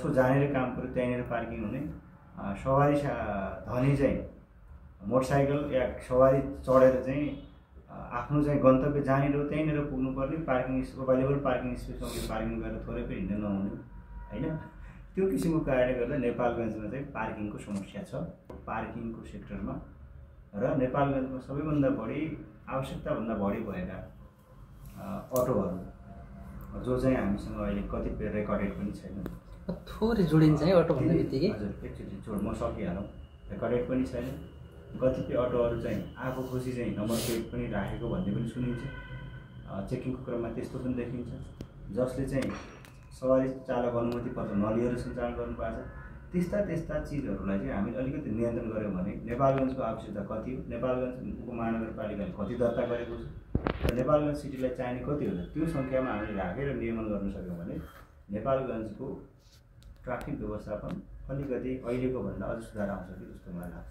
जसको जहाँनिर काम पऱ्यो त्यहीँनिर पार्किङ हुने, सवारी धनी चाहिँ मोटरसाइकल या सवारी चढेर चाहिँ आफ्नो चाहिँ गन्तव्य जहाँनिर हो त्यहीँनिर पुग्नुपर्ने, पार्किङ अभाइलेबल पार्किङ स्पेसमा पार्किङ गरेर थोरै पनि हिँड्न नहुने होइन। त्यो किसिमको कारणले गर्दा नेपालगञ्जमा चाहिँ पार्किङको समस्या छ पार्किङको सेक्टरमा। र नेपालगञ्जमा सबैभन्दा बढी आवश्यकताभन्दा बढी भएका अटोहरू जो चाहिँ हामीसँग अहिले कतिपय रेकर्डेड पनि छैन, थोरै जोडिन्छ है अटो भन्ने बित्तिकै। हजुर एकचोटि म सकिहालौँ। रेकर्डेड पनि छैन, कतिपय अटोहरू चाहिँ आफू खुसी चाहिँ नम्बर प्लेट पनि राखेको भन्ने पनि सुनिन्छ, चेकिङको क्रममा त्यस्तो पनि देखिन्छ, जसले चाहिँ सवारी चालक अनुमति पत्र नलिएर सञ्चालन गर्नुपर्छ। त्यस्ता चिजहरूलाई चाहिँ हामीले अलिकति नियन्त्रण गऱ्यौँ भने नेपालगञ्जको आवश्यकता कति हो, नेपालगञ्ज उपमहानगरपालिकाले कति दर्ता गरेको छ र नेपालगञ्ज सिटीलाई चाहिने कति हो, त्यो सङ्ख्यामा हामीले राखेर नियमन गर्न सक्यौँ भने नेपालगञ्जको ट्राफिक व्यवस्थापन अलिकति अहिलेको भन्दा अझ सुधार आउँछ कि जस्तो मलाई लाग्छ।